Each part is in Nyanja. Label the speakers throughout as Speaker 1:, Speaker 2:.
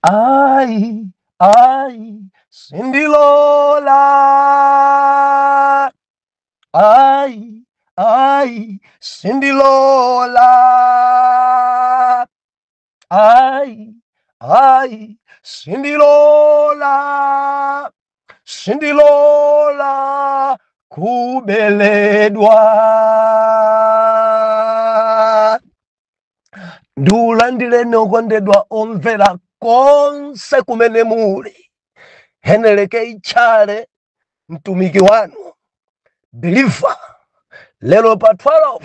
Speaker 1: Ayi, ayi, sindilola. Ayi, ayi, sindilola. Ayi, ayi, sindilola. Sindilola kubeledwa. Ndiulandireni okondedwa omvera konse kumene muli. Heneleke Itchale mtumiki wanu believer lero pa 12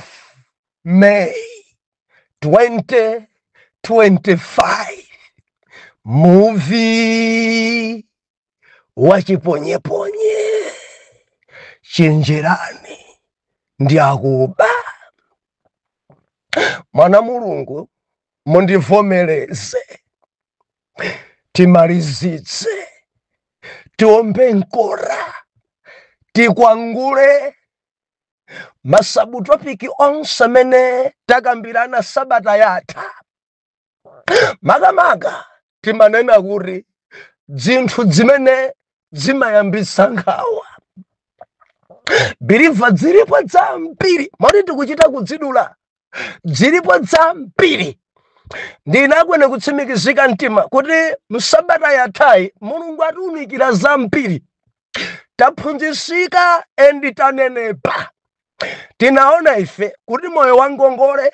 Speaker 1: May 2025 muvi wachiponyeponye chenjerani ndi akuba. Mwana Mulungu, mundivomereze timalizitse, tiombe nkora, tikwangule masabutopiki onse amene takambirana sabata yatha. Makamaka timanena kuti zinthu zimene zimayambitsa nkhawa biliva zilipo zambiri, moti tikuchita kudzidula, zilipo zambiri. Ndinakwene kutsimikizika mtima kuti msabata yathayi Mulungu atiunikira zambiri, taphunzitsika endi tanenepa. Tinaona ife kuti moyo wa ngongole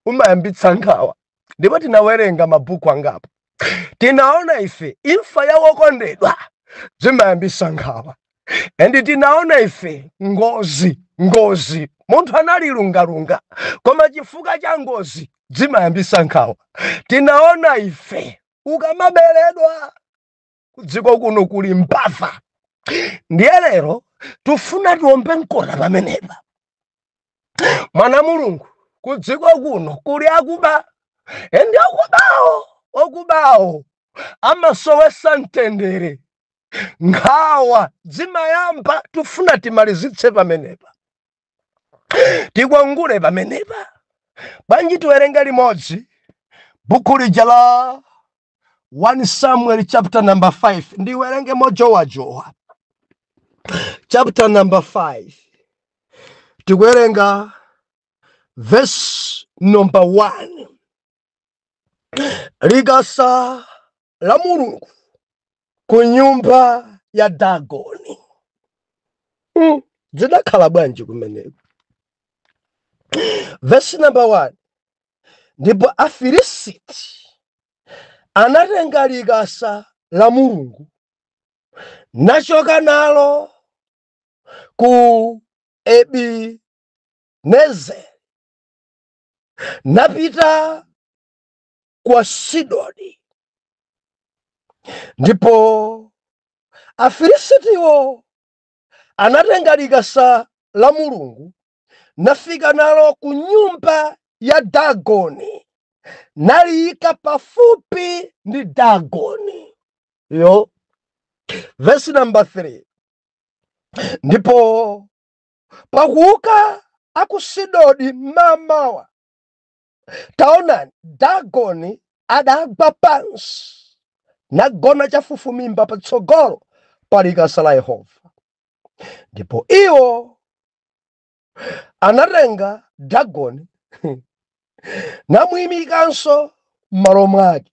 Speaker 1: umayambitsa nkhawa, ndipo tinawerenga mabhuku angapo. Tinaona ife imfa ya wokondedwa zimayambitsa nkhawa, endi tinaona ife ngozi, ngozi munthu anali lungalunga koma chifukwa cha ngozi zimayambitsa nkhawa. Tinaona ife ukamaberedwa kudziko kuno kuli mbava. Ndiye lero tufuna tiombe mkota pamenepa. Mwana Mulungu, kudziko kuno kuli akuba, endi akubawo okubawo amasowesa mtendere, nkhawa zimayamba. Tufuna timalizitse pamenepa, tikwangule pamenepa. Bwanji tiwerenge limodzi buku lija la 1 Samuel chapter number 5. Ndiwerenge mojowajowa chapter number 5, tikuwerenga verse number 1. Likasa la Mulungu ku nyumba ya Dagoni. Zidakhala bwanji kumeneko? Verse number 1, ndipo Afilisiti anatenga likasa la Mulungu nachoka nalo ku Ebenezeri napita kwa Sidoni. Ndipo Afilisitiwo anatenga likasa la Mulungu nafika nalo ku nyumba ya Dagoni naliyika pafupi ndi Dagoni. Yo, verse number 3, ndipo pakuuka aku Sidoni mamawa, taonani Dagoni adagwa pansi nagona chafufumimba patsogolo pa likasa la Yehova. Ndipo iwo anatenga Dagoni namuyimikanso m'malo mwake.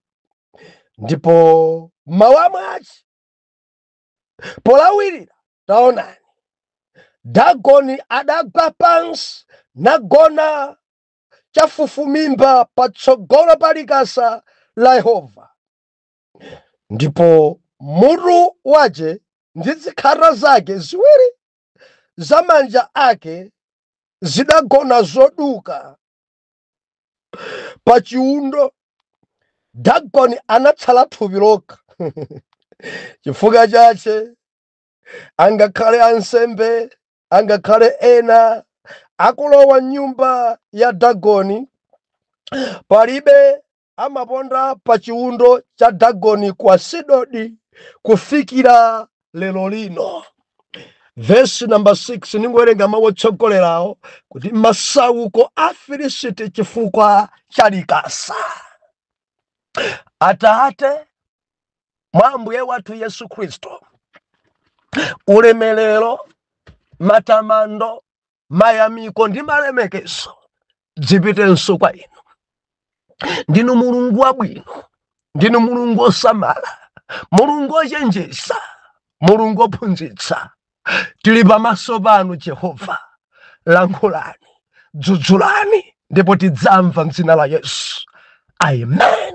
Speaker 1: Ndipo mmawa mwache polawirira, taonani Dagoni adagwa pansi nagona chafufumimba patsogolo pa likasa la Yehova. Ndipo mutu wache ndi zikhata zake ziwiri za manja ake zidagona zoduka pa chiundo. Dagoni anatsala thupi lokha. Chifukwa chache angakhale ansembe angakhale ena akulowa nyumba ya Dagoni, palibe amaponda pa chiundo cha Dagoni kwa Sidoni kufikira lero lino. Verse number 6, ningowerenga mawu otsogolerawo kuti masauko a Filisiti chifukwa cha likasa. Atate Mwa Ambuye wathu Yesu Khristu, ulemerero, matamando, mayamiko ndi malemekezo zipitenso kwa inu. Ndinu Mulungu wabwino, ndinu Mulungu osamala, Mulungu ochenjeza, Mulungu ophunzitsa. Tili pamaso panu Jehova, lankhulani, dzudzulani, ndipo tidzamva mdzina la Yesu, amen.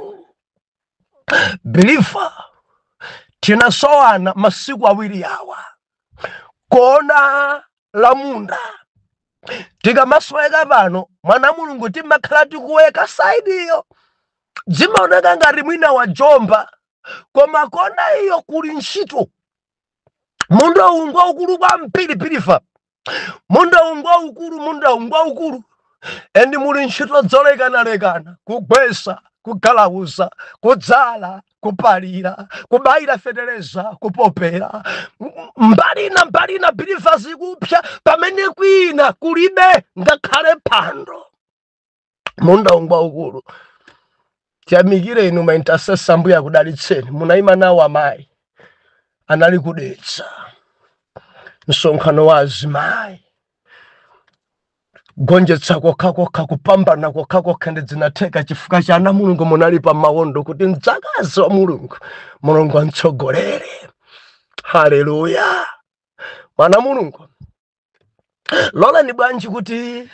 Speaker 1: Believer, tinasowana masiku awiri awa, kona la munda. Tikamasweka pano, mwana Mulungu, timakhala tikuweka side iyo, zimaoneka ngati mwina wajomba, koma kona iyo kuli ntchito. Munda uwu ngwaukulu kwambiri, believer. Munda uwu ngwaukulu, munda uwu ngwaukulu, and muli ntchito zolekanalekana: kugwesa, kugalauza, kudzala, kupalira, kubayira fetereza, kupopera. Mbali ina, mbali ina, believer, zikupsa, pamene kwina kulibe ngakhale phando. Munda uwu ngwaukulu. Tiyamikire inu ma intercessor, Ambuye akudalitseni. Munayima nawo amayi anali kudetsa msonkhano wa azimayi. Gonjetsa kokhakokha, kupambana kokhakokha ndi zinatheka chifukwa cha ana Mulungu munali pa mawondo kuti mdzakazi wa Mulungu, Mulungu amtsogolere. Haleluya! Mwana Mulungu, lolani bwanji kuti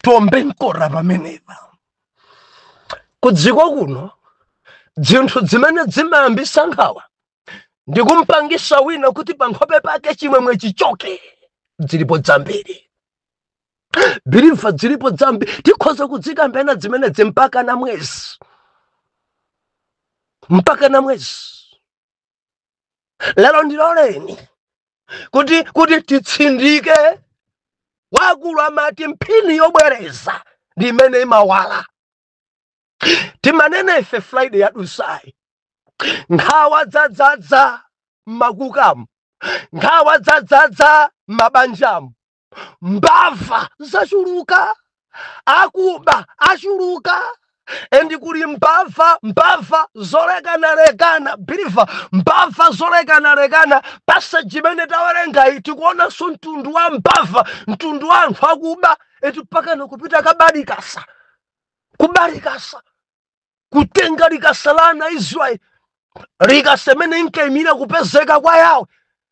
Speaker 1: tiombe mkora pamenepa. Ku dziko kuno zinthu zimene zimayambisa nkhawa ndikumpangisa wina kuti pa nkhope pake chimwemwe chichoke zilipo zambiri, believer, zilipo zambiri. Tikhoza kudzikambena zimene mpaka na mwezi, mpaka na mwezi. Lero ndiloleni kuti titsindike. Wakulu amati mphini yobwereza ndi imene imawala. Timanena ife Friday yadusayi, nkhawa dzadzadza m'makukamu, nkhawa dzadzadza m'mabanjamu, mbava zachuluka, akuba achuluka, and kuli mbava, mbava zolekanalekana, believer, mbava zolekanalekana. Passage imene tawerengayi tikuonanso mtundu wa mbava, mtundu wa anthu akuba, eti pakana kupita kabalikasa, kubalikasa, kutenga likasa la ana Israeli, likasa imene inkayimira kupezeka kwa Yawe,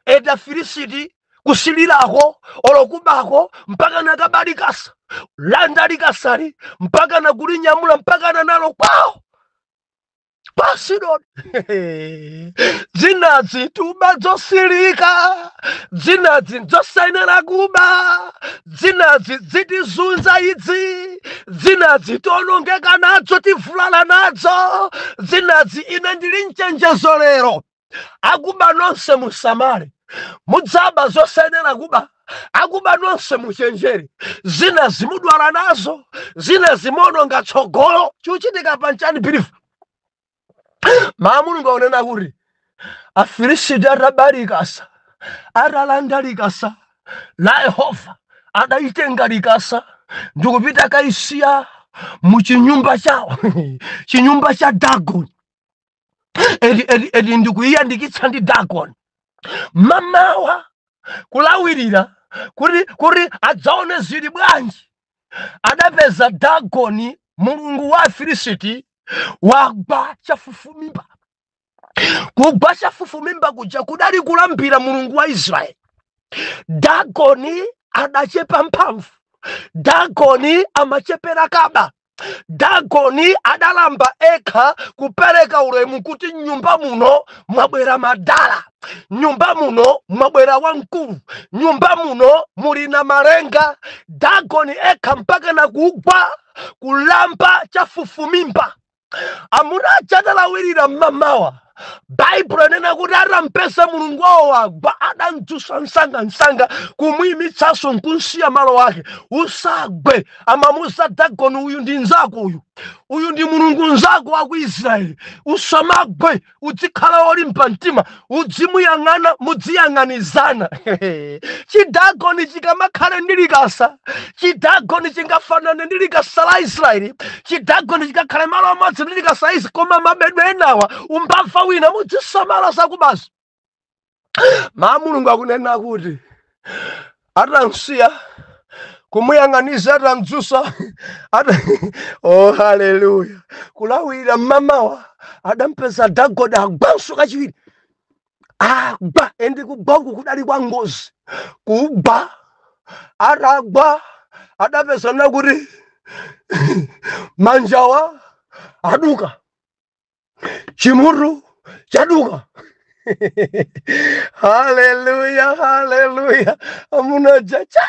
Speaker 1: eti Afilisiti kusilirako olokubako mpaka nakabalikasa, landa likasali mpaka nakulinyamula mpaka nalo kwawo pa Sidoni. Dzinazi tuba zosilika, dzinazi zosayenera kuba, dzinazi zitizunza idzi, dzinazi tionongeka nadzo, tivulala nadzo dzinazi. Ine ndili mchenjezo lero: akuba nonse musamale, mudzaba zosayenera kuba. Akuba nonse muchenjere, zina zimudwala nazo, zina zimononga tsogolo. Chikuchitika panchani, believer? Maa Mulungu akunena kuti Afilisiti atabalikasa, atalanda likasa la Yehova, adayitenga likasa ndikupita kaisiya mu chinyumba chawo, chinyumba cha Dagon, eti eti eti ndikuyiyandikitsa ndi Dagon. Mamawa kulawirira kuti adzaone zili bwanji, adapeza Dagoni, mulungu wa Afilisiti, wagwa chafufumimba. Kugwa chafufumimba kuja kudali kulambira Mulungu wa Israeli. Dagoni adachepa mphamvu, Dagoni amachepera kaba. Dagoni adalamba ekha kupereka ulemu kuti nyumba muno mwabwera madala, nyumba muno mwabwera wamkulu, nyumba muno muli na malenga. Dagoni ekha mpaka na kugwa kulamba chafufumimba. Amuna achatalawirira mmamawa, Baibulo inena kuti atampeza mulungu wawo wagwa, adamdzutsa msangamsanga, kumuyimitsanso nkunsiya malo ake. "Usagwe," amamuza Dagoni, "uyu ndi nzako uyu." Uyu ndi Mulungu mnzako wa ku Israeli. Usamagwe, uzikhala wolimba mtima, udzimuyang'ana, mudziyang'anizana. Chidagoni chikamakhale ndi likasa, chidagoni chingafanane ndi likasa la Israeli, chidagoni chikakhale malo amodzi ndi likasa la Israeli. Koma mabedwe enawa, umbava wina, mudzisamala zakubazi. Ma Mulungu akunena kuti atamsiya kumuyang'aniza, atamdzusa ata, oh haleluya, kulawira mmamawa adampeza Dagoni agwanso kachiwiri, agwa. And kugwa uku kudali kwa ngozi. Kugwa, atagwa adapezana kuti manjawa aduka, chimutu chaduka. Haleluya, haleluya. Amuna jacha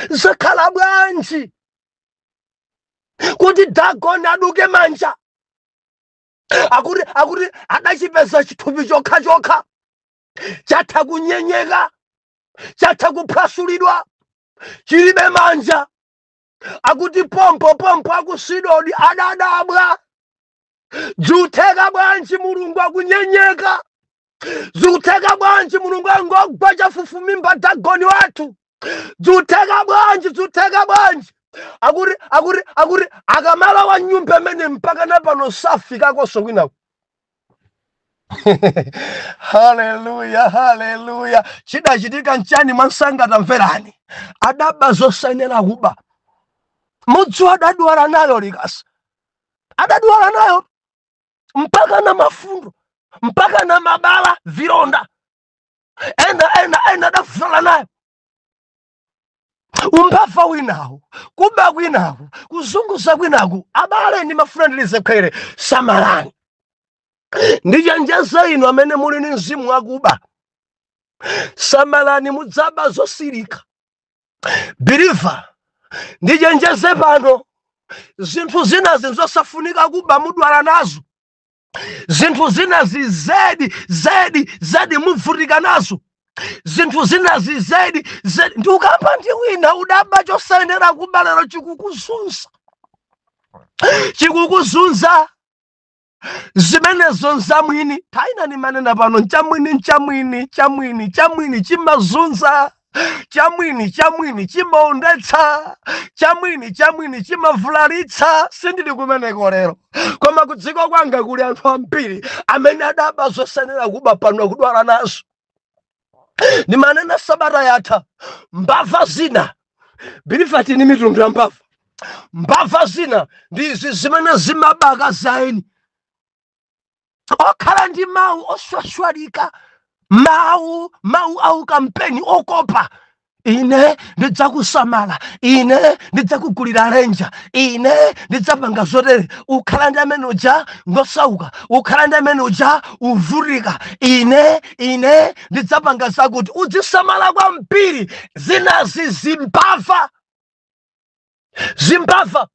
Speaker 1: zakhala bwanji kuti Dagoni aduke manja? Akuti adachipeza chithupi chokha chokha chatha kunyenyeka, chatha kuphwasulidwa, chilibe manja. Akuti pompo pompo akusidodi adadabwa, zikutheka bwanji Mulungu akunyenyeka? Zikutheka bwanji Mulungu angogwa chafufumimba Dagoni wathu? Zikutheka bwanji? Zikutheka bwanji? Akuti akamala wa nyumba imene mpaka napano safikakonso kwinaku. Haleluya, haleluya. Chidachitika nchani? Mwansanga tamverani, adaba zosayenera kuba. Mudziwa adadwala nayo likasa, adadwala nayo mpaka na mafundo, mpaka na mabala, vilonda, ena adavala nayo. Umbava winawo, kuba kwinaku, kuzunguza kwinaku. Abale, ndimafuna ndilize khwere, samalani. Ndichenjeza inu amene muli ndi mzimu wakuba, samalani, mudzaba zosirika. Believer, ndichenjeze pano, zinthu zinazi zosafunika kuba, mudwala nazo. Zinthu zinazi zedi zedi zedi muvutika nazo. Zinthu zinazi zedi zedi. Ndikukamba ndi wina udaba chosayenera kuba, lero chikukuzunza, chikukuzunza. Zimenezo nzamwini. Taina nimanena pano, nchamwini, nchamwini, chamwini, chamwini chimazunza, chamwini, chamwini chimaondetsa, chamwini, chamwini chimavulalitsa. Sindili kumeneko lero, koma kudziko kwanga kuli anthu ambiri amene adaba zosayenera kuba, pano kudwala nazo. Ndimanena sabata yatha, mbava zina, believer, tini mitundu ya mbava. Mbava zina ndi izi zimene zimabaka zaeni, okhala ndi mawu oswaswalika, mawu au kampeni okopa: "Ine ndidzakusamala, ine ndidzakugulira Ranger, ine ndidzapanga zotere." Ukhala ndi amene uja ngosauka, ukhala ndi amene uja uvutika, Ine ndidzapanga zakuti." Udzisamala kwambiri zinazi, zimbava, zimbava.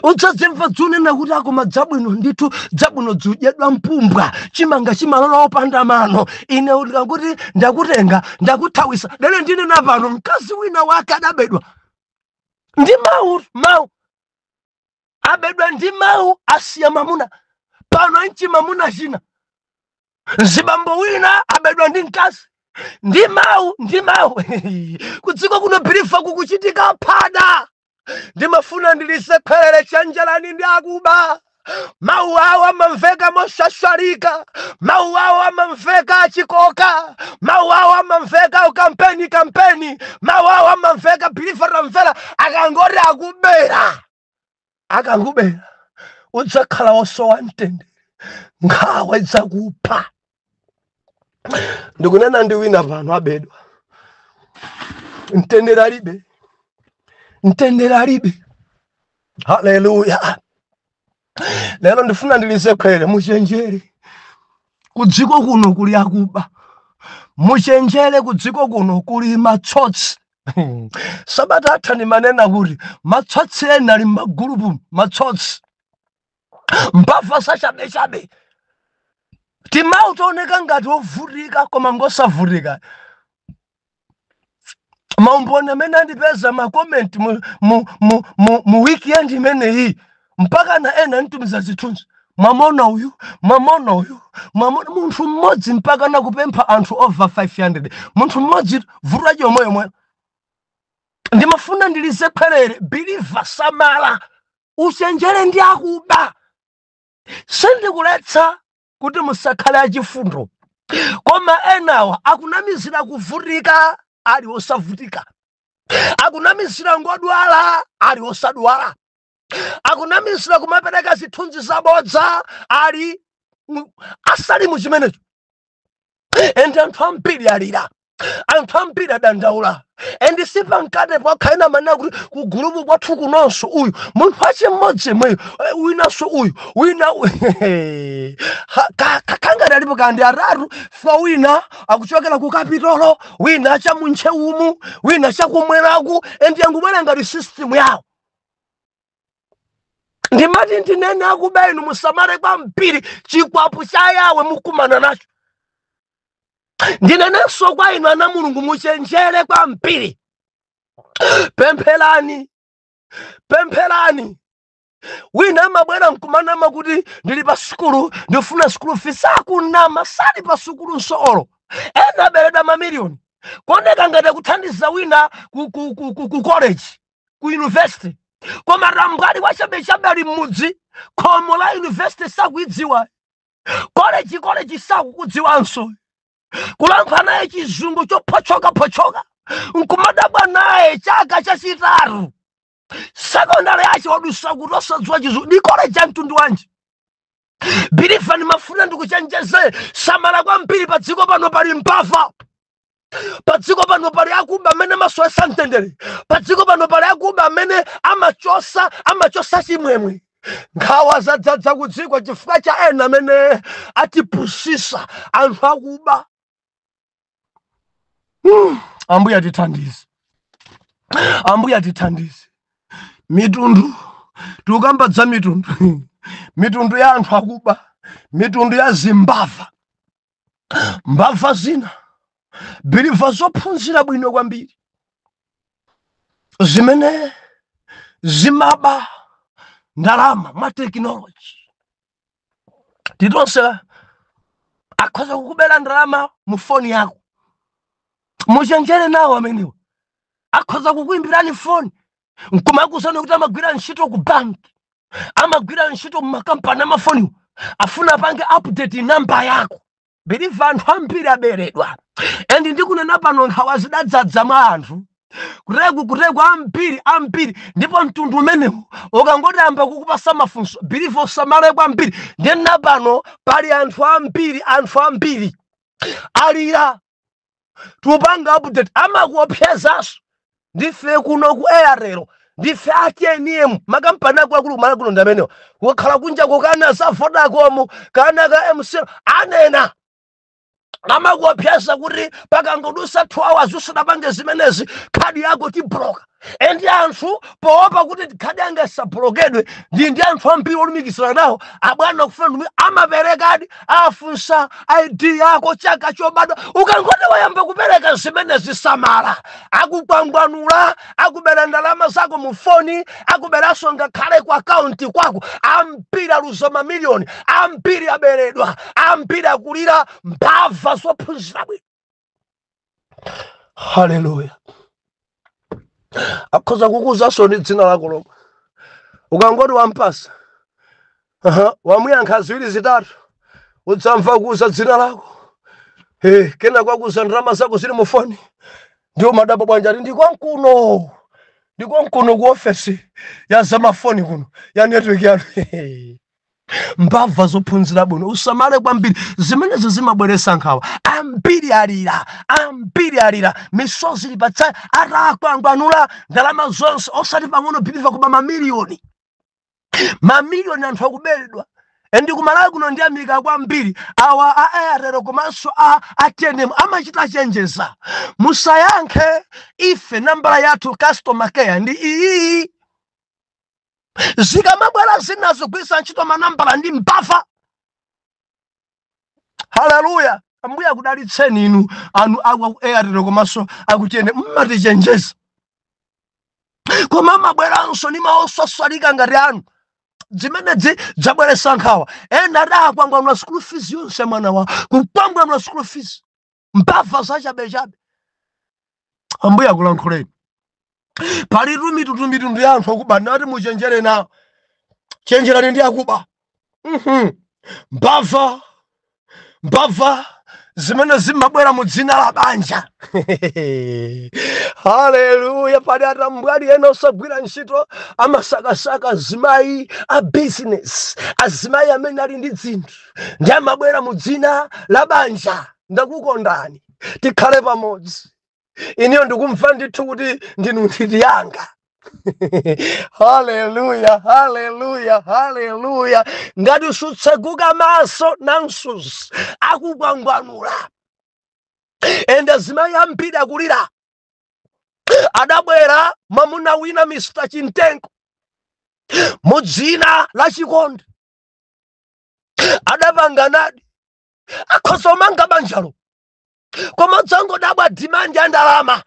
Speaker 1: Udzadzimva dzunena kuti akoma dzabwino ndithu, dzabwino dzudyedwa mpumbwa, chimanga chimalola opanda mano. Ine ndikakuti ndakutenga, ndakuthawisa. Lero ndinena pano, mkazi wina wake adabedwa ndi mawu, mawu, abedwa ndi mawu, asiya mamuna, pano nchi mamuna china. Mzibambo wina abedwa ndi mkazi ndi mawu, ndi mawu. Kudziko kuno, believer, kukuchitika phada. Ndimafuna ndilise khwerere, chenjerani ndi akuba. Mawu awo amamveka moshashalika, mawu awo amamveka achikoka, mawu awo amamveka ukampeni kampeni, mawu awo amamveka. Believer, tamvera, akangoti akubera, akangubera, udzakhala wosowa mtendere, nkhawa idzakupha. Ndikunena ndi wina pano abedwa, mtendere alibe, mtendere alibe. Haleluya. Lero ndifuna ndilize khwere, muchenjere, kudziko kuno kuli akuba. Muchenjere, kudziko kuno kuli matsotsi. Sabata atha ndimanena kuti matsotsi ena ali m'magulupu, matsotsi, mbava zachabechabe, timawu tooneka ngati ovutika koma ngosavutika. Maumboni amene andipeza, ma comment mu weekend imeneyi, mpaka na ena nditumiza zithunzi: "Mwamona uyu, mwamona uyu, mwamona." Munthu mmodzi mpaka nakupempha anthu over 500, munthu mmodzi. Vuto yomwe yomwe ndimafuna ndilize khwerere: believer, samala, uchenjere ndi akuba. Sindikuletsa kuti musakhale achifundo, koma enawa akunamizira kuvutika ali osavutika, akunamizira ngodwala ali osadwala, akunamizira kumapereka zithunzi zabodza ali asali mu chimenecho. And anthu ambiri alira, anthu ambiri adandaula. And sipankate pokhaina manena kuti ku group kwathu kunonso uyu munthu achimodzi yemweyo, winanso uyu, wina kangati alipo kandi atatu fa. Wina akuchokera ku Kapitolo, wina chamuntcheumu, wina chakumweraku, and yangubwera ngati system yawo. Ndimati ndinene, akuba inu, musamale kwambiri, chikwapu cha Yawe mukumana nacho. Ndinenenso kwa inu ana Mulungu, muchenjere kwambiri, pempherani, pempherani. Wina amabwera nkumanama kuti, "Ndili pa sukulu, ndifuna school fees." Akunama, sali pa sukulu nsolo. Ena aberedwa mamiliyoni, kuoneka ngati akuthandiza wina ku college, ku university, koma tambwali wachabechabe ali m'mudzi. Khomo la university sakuidziwa, college sakukudziwanso. Kulankhula naye Chizungu chophotchokaphotchoka, nkumadabwa naye. Chaka chachitatu sekondari yace wadusa kuti osadziwa Chizungu, ndi college ya mtundu wanji? Believer, ndimafuna ndikuchenjeze, samala kwambiri. Pa dziko pano pali mbava, pa dziko pano pali akuba amene amasowesa mtendere, pa dziko pano pali akuba amene amachosa chimwemwe. Nkhawa zadzadza ku dziko chifukwa cha ena amene atipusisa, anthu akuba. Ambuye atithandize, Ambuye atithandize. Mitundu, tikukamba mitundu, mitundu ya anthu akuba, mitundu ya zimbava. Mbava zina, believer, zophunzira bwino kwambiri, zimene zimaba ndalama mwa technology. Titonse akhoza kukubera ndalama mu foni yako. Muchenjere nawo amenewo. Akhoza kukuimbirani foni nkumakuuzani kuti amagwira ntchito ku banki, amagwira ntchito mumakampani amafoniwo, afuna apange update namba yako. Believer, anthu ambiri aberedwa. And ndikunena pano, nkhawa zidadzadza mwa anthu kuteku kuteku, ambiri ambiri. Ndipo mtundu umenewu ukangoti amba kukupasa mafunso, believer, usamale kwambiri. Ndinena pano, pali anthu ambiri, anthu ambiri alira. Tupanga update, amakuopsezanso: "Ndife kuno ku Airtel, ndife a TNM." Makampani akuluakulu kumala kuno ndi amenewa. Kukhala kunja kukana za Vodacom kana ka MCL, anena, amakuopseza kuti pakangodusa 2 hours usadapange zimenezi, khadi yako tibloka. And anthu poopa kuti khadi yanga isablokedwe, ndi anthu ambiri olumikizana nawo, abwana kufuna ndumi, amaperekadi. Afunsa ID yako, chaka chobadwa. Ukangoti wayamba kupereka zimenezi, samala, akukwangwanula, akubera ndalama zako mu foni, akuberanso ngakhale ku akaunti kwako. Ambiri aluza mamiliyoni, ambiri aberedwa, ambiri akulira. Mbava zophunzira bwino. Haleluya! Akhoza kukuuzanso ndi dzina lako lomwe. Ukangoti wampasa, aha, wamuyankha ziwiri zitatu, udzamva kuuza dzina lako. Hey, kena kwakuza ndalama zako zili mu foni. Ndiwo madabo bwanja ati ndikwankuno, ndikwankuno ku ofesi ya zamafoni kuno, ya network yanu. Mbava zophunzira bwino, usamale kwambiri. Zimenezo zimabweresa nkhawa. Ambiri alira, ambiri alira, misozi ili patsa atakwangwanula ndalama zonse, osati pang'ono, believer, koma mamiliyoni, mamiliyoni anthu akuberedwa. And kumalawi kuno ndiyamika kwambiri awa a Airtel komanso a TNM, amachita chenjeza: "Musayankhe ife, nambala yathu customer care ndi iyi." Zikamabwera zinazo, gwiritsa ntchito manambala ndi mbava. Haleluya! Ambuye akudalitseni inu anu aku Airtel komanso akuchene mmatichenjeza, koma amabweranso ndi mawu osaswalika ngati anu. Zimenezi zabweretsa nkhawa. Ena adakwangwanula school fees yonse mwana wawo, kukwangwanula school fees, mbava zachabechabe. Ambuye akulankhuleni. Palitu mitundu ya anthu akuba, nati muchenjere nawo. Chenjerani ndi akuba. Mbava, mbava zimene zimabwera mu dzina la banja. Haleluya! Pali atambwali ena osagwira ntchito, amasakasaka azimayi a business, azimayi amene ali ndi dzinthu, ndi amabwera mu dzina la banja. Ndakukondani, tikhale pamodzi, ineyo ndikumva ndithu kuti ndinu nthiti yanga. Haleluya, haleluya, haleluya! Ngati sutseguka maso, nansus akukwangwanula. Ende azimayi ambiri akulira. Adabwera mwamuna wina, Mr Chintengo, mu dzina la chikondi, adapanganadi, akhoza kumanga banjalo, koma dzangodabwa demand ya ndalama.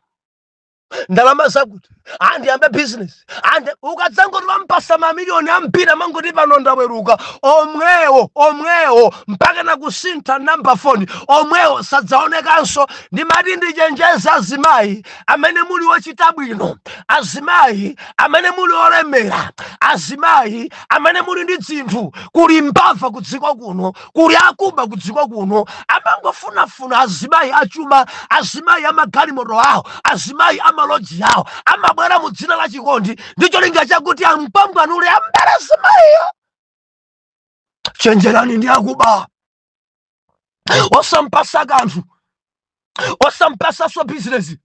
Speaker 1: Ndalama zakuti andiyambe business, andi ukadzangoti wampasa mamiliyoni ambiri, amangoti pano ndaweruka. Omwewo, omwewo, mpaka nakusintha namba foni, omwewo sadzaonekanso. Ndimati ndichenjeza azimayi amene muli ochita bwino, azimayi amene muli olemera, azimayi amene muli ndi dzinthu. Kuli mbava ku dziko kuno, kuli akuba ku dziko kuno. Amangofunafuna azimayi achuma, azimayi amagalimoto awo, azimayi amaloji awo. Amabwera mu dzina la chikondi ndi cholinga chakuti ampambwanule ambere azimayiyo. Chenjerani ndi akuba. Osampasa kanthu, osampasanso bizinesi.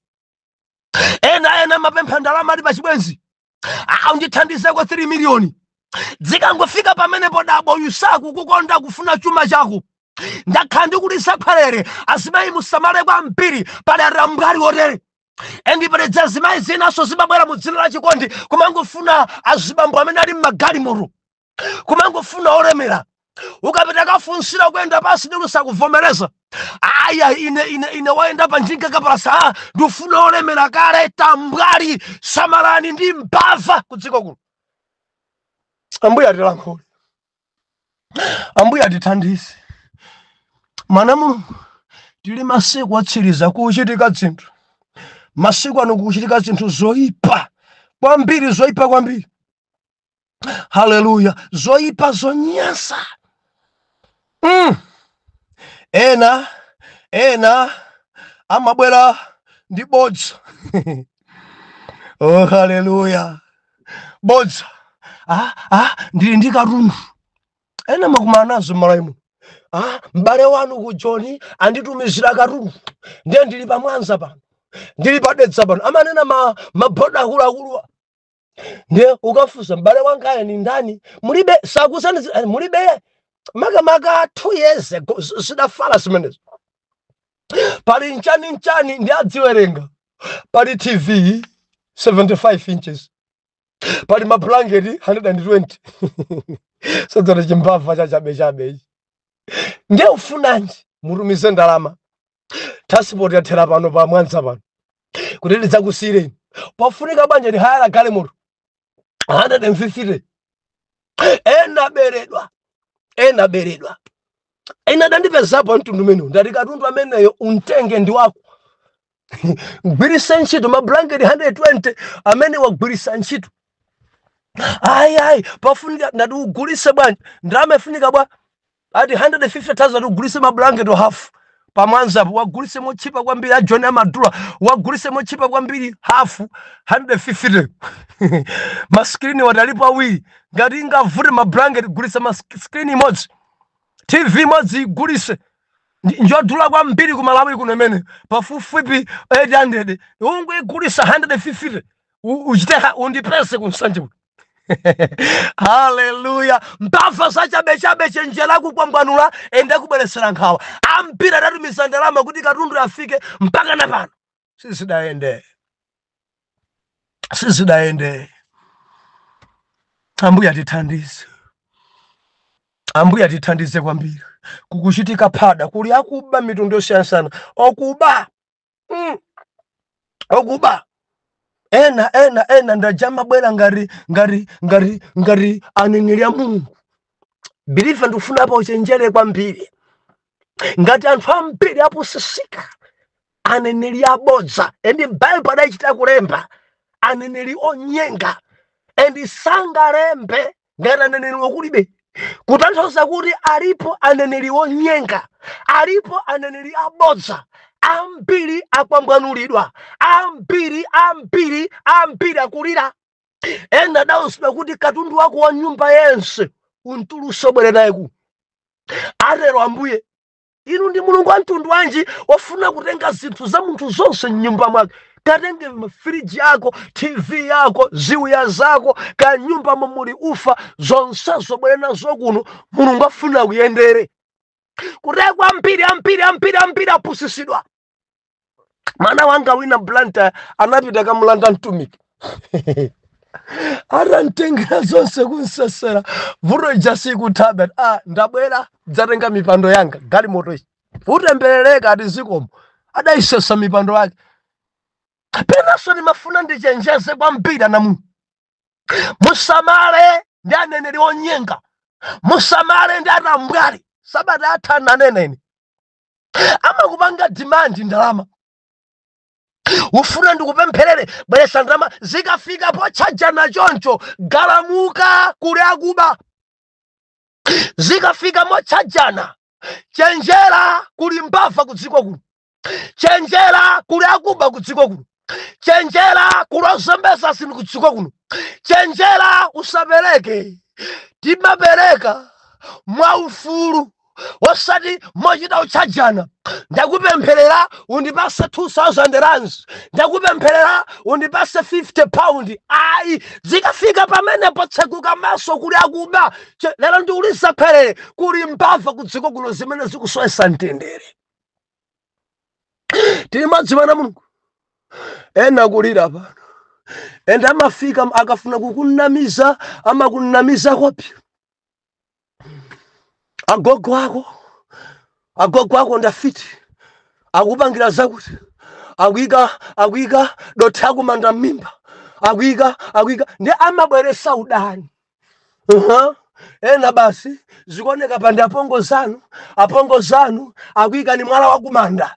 Speaker 1: Ena ena amapempha ndalama ali pachibwenzi. Ah, undithandizeko 3 miliyoni. Zikangofika pamenepo, dabo uyu sakukukonda, kufuna chuma chako. Ndakhala ndikulisa khwerere. Azimayi, musamale kwambiri, pali atambwali otere. And pali azimayi zinanso zimabwera mu dzina la chikondi, kumangofuna azibambo amene ali mmagalimoto, kumangofuna olemera. Ukapita kafunsira kuyenda pasi, ndi kusakuvomereza. Aya, ine wayenda pa njinga kapalasa, ah, ndifuna olemera kale. Tambwali, samalani ndi mbava ku dziko kuno. Ambuye atilankhule, Ambuye atithandize. Mwana Mulungu, tili masiku otsiriza, kuchitika zinthu masiku ano, kuchitika zinthu zoyipa kwambiri, zoyipa kwambiri. Haleluya! Zoyipa, zonyansa. Ena ena amabwera ndi bodza. Oh, haleluya! Bodza. Ah, ah, ndili ndi katundu. Ena makumana nazo m'malawi. Ah, m'bale wanu ku Joni anditumizira katundu, ndiye ndili pamwanza pano, ndili padedza pano. Amanena maboda akuluakuluwa. Ndiye ukafunsa, m'bale wangayo ni ndani? Mulibe, sakusani mulibe. Makamaka 2 years ago zidafala zimenezo. Pali nchani nchani, ndi adziwerenga. Pali TV 75 inches, pali mablanketi 120. Sadzana chimbava chachabechabe ichi. Ndiye ufunanji? Mutumize ndalama, transport yathera pano pa Mwanza pano kuti lidzakusiyireni. Pofunika banja ndi hayala galimoto 150. Ena beredwa, ena beredwa. Ena adandipezapo mtundu umenewu. Ndati katundu ameneyo untenge, ndi wako, gwiritsa ntchito. Mablanketi 120 amene wagwiritsa ntchito. Ayi, ayi, pafunika. Ndati ugulise bwanji? Ndalama ifunika bwa? Ati 150,000. Ugulise mablanketi hafu pamwanzapo, wagulise mochipa kwambiri. A John amadula, wagulise mochipa kwambiri, hafu 150. Maskrini watalipo awiri. Ngati ingavute mablanketi, gulisa maskrini imodzi, TV imodzi igulise. Njodula kwambiri ku Malawi kuno imene, pafupifupi 800. Ungoigulisa 150, uchite undipese kunsanje kuno. Haleluya! Mbava zachabechabe, chenjera, kukwangwanula ende kubweresera nkhawa. Ambiri adatumiza ndalama kuti katundu afike, mpaka na pano sizidayende, sizidayende. Ambuye atithandize. Ambuye atithandize kwambiri. Kukuchitika phada, kuli akuba mitundu yosiyanasiyana, okuba, okuba ena ena ena ndaja mabwera ngati aneneri a Mulungu. Believer, ndikufuna apa uchenjere kwambiri. Ngati anthu ambiri apusisika, aneneri abodza, and Bible adachita kulemba aneneri onyenga, and sangalembe ngati aneneri okulibe, kutanthauza kuti alipo aneneri onyenga, alipo aneneri abodza ambiri. Akwambwanulidwa ambiri, ambiri, ambiri akulira. Ena adawuzidwa kuti katundu wako wa nyumba yense untuluso, bwere naye ku, atero Ambuye. Inu ndi Mulungu wa mtundu wanji wofuna kutenga zinthu za munthu zonse mnyumba mwake? Katenge mafriji yako, TV yako, ziwiya zako, ka nyumba muli ufa, zonsezo bwere nazo kuno, Mulungu afuna kuyendere. Kutekwa ambiri, ambiri, ambiri, ambiri apusisidwa. Mwana wanga wina Blantyre anapita kamulanda mtumiki, atantengera zonse kunsesera, vuto ija sikuthabe. Ah, ndabwera dzatenga mipando yanga, galimoto iyi utemberereka, ati zikomo. Adayisesa mipando yake. Penanso ndimafuna ndichenjeze kwambiri anamu, musamale ndi aneneri onyenga, musamale ndi atambwali. Sabata athana aneneni amakupanga demand ndalama, ufuna ndikupempherere, bweresa ndalama. Zikafika pochajana choncho, galamuka, kuli akuba. Zikafika mochajana, chenjera, kuli mbava kudziko kuno. Chenjera, kuli akuba kudziko kuno. Chenjera, kuli ozembesa zinthu kudziko kuno. Chenjera, usapereke. Timapereka mwaufulu, osati mochita uchajana. Ndakupempherera, undipase 2000 rands, ndakupempherera, undipase £50. Ayi, zikafika pamenepo tsekuka maso, kuli akuba. Lero ndiulisa pherere, kuli mbava kudziko kuno zimene zikusowesa mtendere. Tili madzimana Mulungu, ena kulira pano, ende amafika akafuna kukunamiza, amakunamiza kopi. Agogo ako, agogo ako ndafiti, akupangira zakuti, akuyika dothi akumanda m'mimba, akuyika ndi amabweresa udani. Ena basi zikuoneka pandi apongo zanu akuyika ni mwala wakumanda.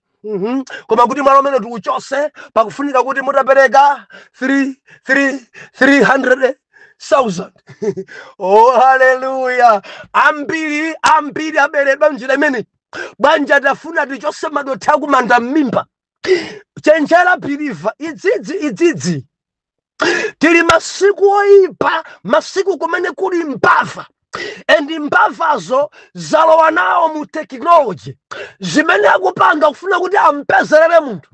Speaker 1: Koma kuti mwala umene tikuchose, pakufunika kuti mutapereka 3 3 300,000. Oh, haleluya! Ambiri, ambiri aberedwa njira imene. Bwanja tafuna tichose madothi akumanda m'mimba. Chenjera believer, idzidzi idzidzi tili masiku oyipa, masiku kumene kuli mbava, and mbavazo zalowa nawo mu technology zimene akupanga kufuna kuti ampezerere munthu.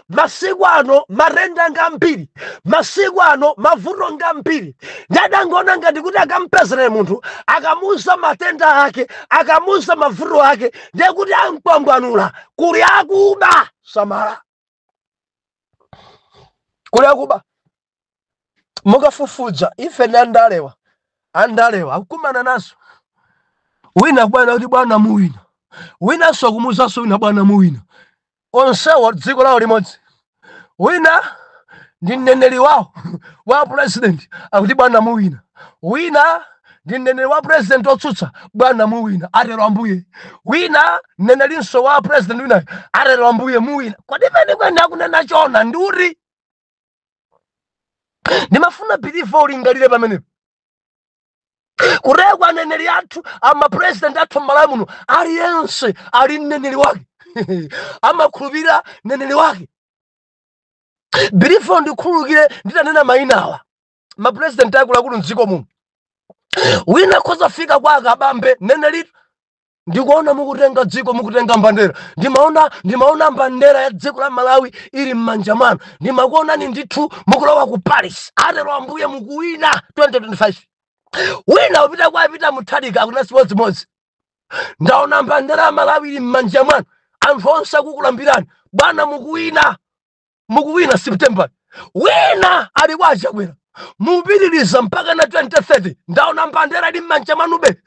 Speaker 1: Masiku ano matenda ngambiri, masiku ano mavuto ngambiri. Ndadangoona ngati kuti akampezerere munthu, akamuza matenda ake, akamuza mavuto ake, ndiye kuti amkwangwanula. Kuli akuba, samala, kuli akuba. Mukafufuza ife ndi andalewa, andalewa akukumana naso. Wina bwana kuti bwana muwina, winanso akumuzanso wina bwana muwina. Onsewo dziko lawo limodzi. Wina ndi mneneri wawo wa president, akuti bwana muwina. Wina ndi mneneri wa president otsutsa, bwana muwina, atero Ambuye. Wina mnenerinso wa president winayo, atero Ambuye, muwina. Kodi kwenikweni akunena chona ndiuti? Ndimafuna believer ulingalire pamenepo. Kurekwa aneneri athu, amapresident athu m'Malawi muno, aliyense ali mneneri wake, amakhulupirira mneneri wake. Believer, ndikhululukire nditanena mayina awa, mapresident akuluakulu mdziko muno. Wina khozafika kwa akabambe, mneneritu, ndikuona mukutenga dziko, mukutenga mbandera, ndimaona mbandera ya dziko la Malawi ili m'manja mwanu, ndimakuonani ndithu mukulowa ku Paris, atero Ambuye, mukuwina 2025. Wina upita kwa apita Mutharika, akuna chimodzimodzi, ndaona mbandera ya Malawi ili m'manja mwanu, anthu onse akukulambirani, bwana mukuwina, mukuwina September. Wina ali kwa Achakwera. Mupitiriza mpaka na 2030. Ndaona mbandera ili m'manja mwanube.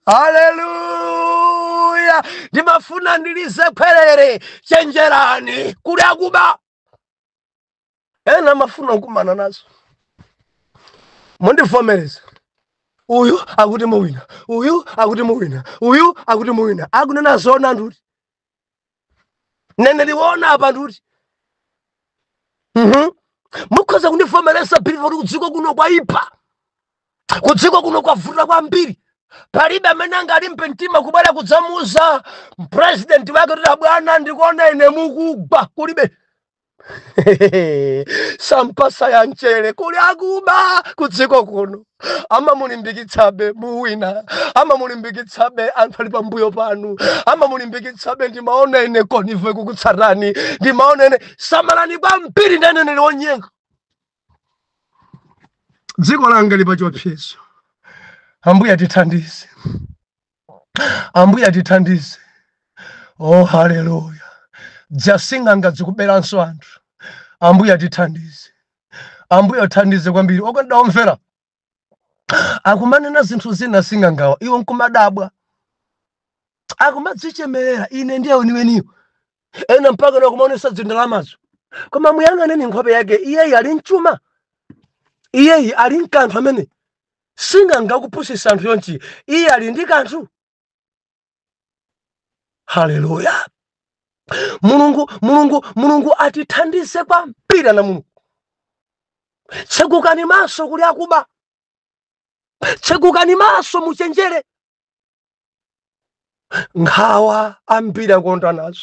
Speaker 1: Haleluya! Ndimafuna ndilize khwerere, chenjerani, kuli akuba. Ena amafuna kukumana nazo. Mundivomereza, uyu akuti muwina, uyu akuti muwina, uyu akuti muwina. Akunena zona nduti nene liwona apa nduti. Mukhoza kundivomereza, believer, kuti kudziko kuno kwaipa, kudziko kuno kwavuta kwambiri. Palibe amene angalimbe mtima kubwera kudzamuza president wake kuti, "Bwana, ndikuona ine mukugwa." Kulibe sampasa ya mchere. Kuli akuba kudziko kuno. Amamulimbikitsabe, "Muwina." Amamulimbikitsabe, "Anthu ali pambuyo panu." Amamulimbikitsabe, "Ndimaona ine convoy kukutsatani, ndimaona ine." Samalani kwambiri ndi aneneri onyenga. Dziko langa li pachiopsezo. Ambuye atithandize, Ambuye atithandize. Oh, haleluya! Dzasing'anga zikuberanso anthu. Ambuye atithandize, Ambuye athandize kwambiri. Okondedwa omvera, akumanena zinthu zina sing'angawa, iwo nkumadabwa, akumadzichemerera, "Ine ndiye weniweniyo." Ena mpaka nakumaonesa zindalamazo, koma muyang'aneni nkhope yake. Iyeyi ali mchuma? Iyeyi ali mkanthu? Amene sing'anga kupusisa anthu yonchi, iye ali ndi kanthu? Haleluya! Mulungu, Mulungu, Mulungu atithandize kwambiri. Ana Mulungu, tsegukani maso, kuli akuba. Tsegukani maso, muchenjere. Nkhawa ambiri akonda nazo.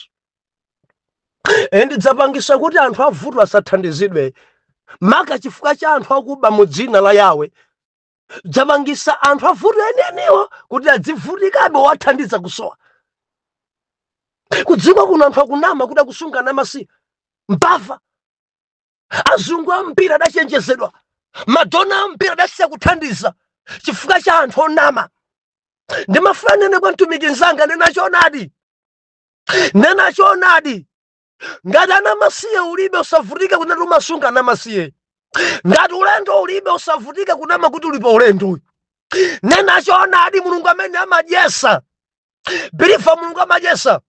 Speaker 1: Ndidzapangisa kuti anthu avuto asathandizidwe, maka chifukwa cha anthu akuba mu dzina la Yawe. Dzapangisa anthu avuto enieniwo kuti adzivutikabe, wathandiza kusowa. Kudziko kuno anthu akunama kuti akusunga namasiya mbava. Azungu ambiri adachenjezedwa, madona ambiri adasiya kuthandiza chifukwa cha anthu onama. Ndimafuna nene kwa mtumiki mzanga, nena choonadi, nena choonadi. Ngati anamasiye ulibe, usavutike kunena umasunga anamasiye. Ngati ulendo ulibe, usavutike kunama kuti ulipo ulendo uyu. Nena choonadi. Mulungu amene amadyesa, believer, Mulungu amadyesa.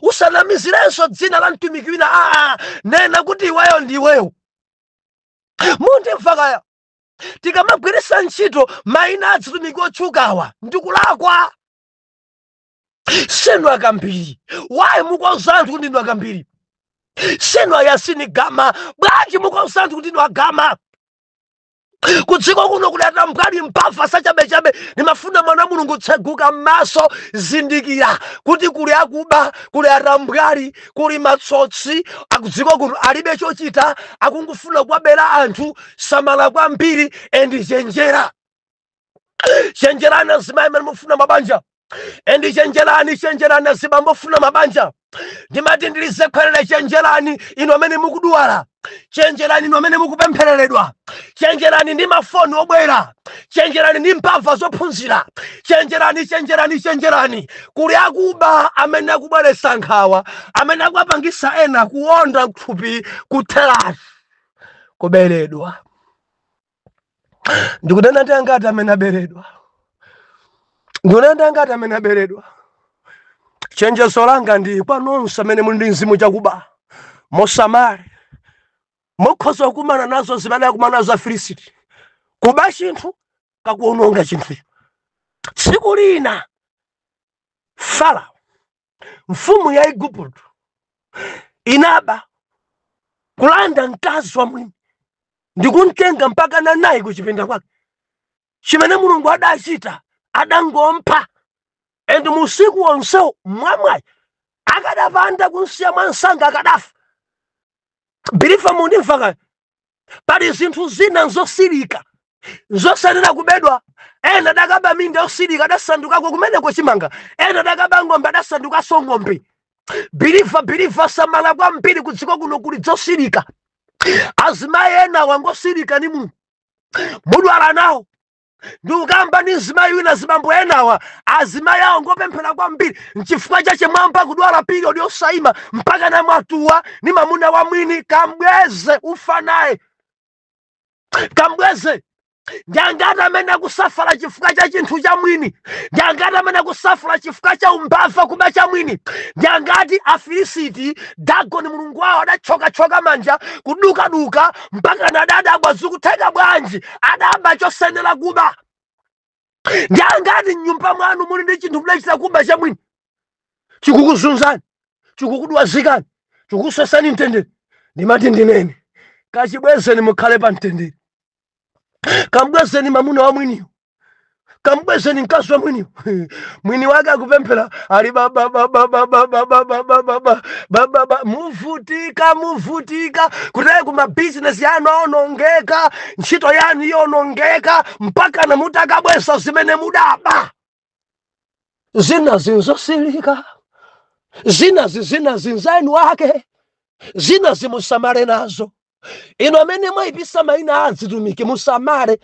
Speaker 1: Usanamizirenso dzina la mtumiki wina. Aa, nena kuti iweyo ndiweyo. Mundimva kaya? Tikamagwiritsa ntchito mayina azitumiki otchukawa, ndikulakwa. Sinu akambiri, wayi mukonza anthu kuti ndinu akambiri? Sinu ayasini gama, bwanji mukonza anthu kuti ndinu agama? Kudziko kuno kuli atambwali, mphamvu sachabechabe. Ndimafuna mwana Mulungu, tseguka m'maso, zindikira kuti kuli akuba, kuli atambwali, kuli matsotsi akudziko kuno. Alibe chochita, akungofuna kuwabera anthu. Samala kwambiri and chenjera. Chenjerani azimayi amene mufuna mabanja, and chenjerani, chenjerani azibambo ofuna mabanja. Ndimati ndilizekhwerere, chenjerani inu amene mukudwala, chenjerani inu amene mukupemphereredwa, chenjerani ndi mafoni obwera, chenjerani ndi mbava zophunzira. Chenjerani, chenjerani, chenjerani. Kuli akuba amene akubweretsa nkhawa, amene akuwapangisa ena kuwonda thupi kutheratu, kuberedwa. Ndikunena ndi angati amene aberedwa? Ndikunena ndi angati amene aberedwa? Chenjezo langa ndi kwa nonse amene muli ndi mzimu chakuba, musamale. Mukhoza kukumana nazo zimene akumana nazo Afilisiti, kuba chinthu kakuononga chinthucho. Tsiku lina Farao, mfumu ya Igupto, inaba kulanda mkazi wa mwini ndikumtenga mpaka nanayi kuchipinda kwake. Chimene Mulungu adachita, adangompha. And musiku wonsewo mwamwayi akadapanda kunsiya mwansanga, akadafa. Believer, mundimva kaya? Pali zinthu zina nzosilika, zosanena kubedwa. Ena adakaba minda yosilika, adasandukako kumeneko chimanga. Ena adakaba ng'ombe, adasandukanso ng'ombe. Believer, believer, samala kwambiri. Kudziko kuno kuli zosilika. Azimayi ena wangosilika ni Mulungu, mudwala nawo. Ndikukamba ndi mzimayi wina, zibambo enawa azimayi awo ngopemphera kwambiri, nchifukwa chache mwamba kudwala period yosayima mpaka namwatuwa ni mamuna wa mwini. Kambweze, ufa naye. Kambweze. Ndi angati amene akusafala chifukwa cha chinthu cha mwini? Ndi angati amene akusafala chifukwa cha umbava, kuba cha mwini? Ndi angati Afilisiti, Dagoni mulungu wawo adachokachoka manja, kudukaduka, mpaka nadadabwa, zikutheka bwanji? Adaba chosenera kuba. Ndi angati mnyumba mwanu muli ndi chinthu mudachita kuba cha mwini, chikukuzunzani, chikukudwazikani, chikukuswesani mtendere? Ndimati ndinene, kachibwezeni, mukhale pa mtendere. Kambwezeni mamuna wa mwiniyo, kambwezeni mkazi wa mwiniyo. Mwini wake akupemphera ali ba ba ba ba ba ba ba ba ba ba ba ba ba ba. Muvutika, muvutika kutaya kuma bizinesi yanu aonongeka, ntchito yanu ionongeka, mpaka na mutakabwesa zimene mudaba. Zina zinzosilika, zinazi zina zinzanu wake, zina zimusamale nazo. Ino amene mwayipisa mayina a azitumiki, musamale.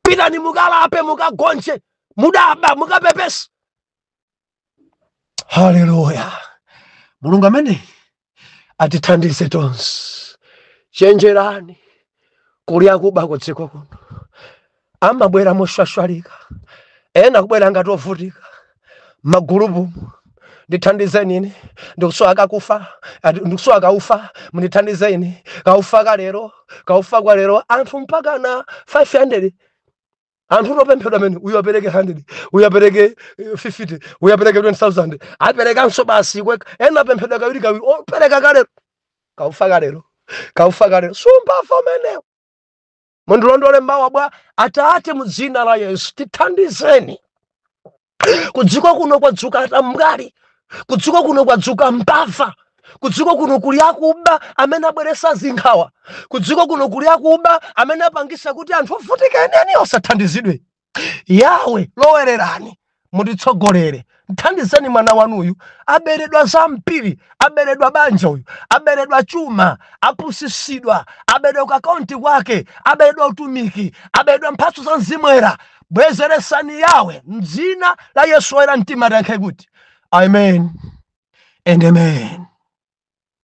Speaker 1: Pitani mukalape, mukagonje, mudaba, mukapepesa. Haleluya! Mulungu amene atithandize tonse. Chenjerani, kuli akuba kudziko kuno, amabwera moshwashwalika, ena kubwera ngati ovutika magulupu: "Ndithandizeni ine, ndikusowa kakufa, ndikusowa kaufa, mundithandize ine kaufa kalero, kaufa kwa lero." Anthu mpaka na 500, anthu utopemphedwa amene uyu apereke 100, uyu apereke 50, uyu apereke 20,000, aperekanso basi kweka. Ena apemphedwa kawiri kawiri, opereka kalero, kaufa kalero, kaufa kalero. Sumbafa umenewo. Mundilondole mawa bwa. Atate, mu dzina la Yesu, tithandizeni. Kudziko kuno kwadzuka atambwali, kudziko kuno kwadzuka mbava, kudziko kuno kuli akuba amene abweresa zinkhawa, kudziko kuno kuli akuba amene apangisa kuti anthu ovutika enieni osathandizidwe. Yawe, lowererani, mutitsogolere, mthandizeni mwana wanuyu. Aberedwa zambiri, aberedwa banja uyu, aberedwa chuma, apusisidwa, aberedwa kuakaunti kwake, aberedwa utumiki, aberedwa mphatso za mzimwera. Bwezeresani Yawe, mdzina la Yesu. Woyera mtima, tayankhe kuti amen and amen.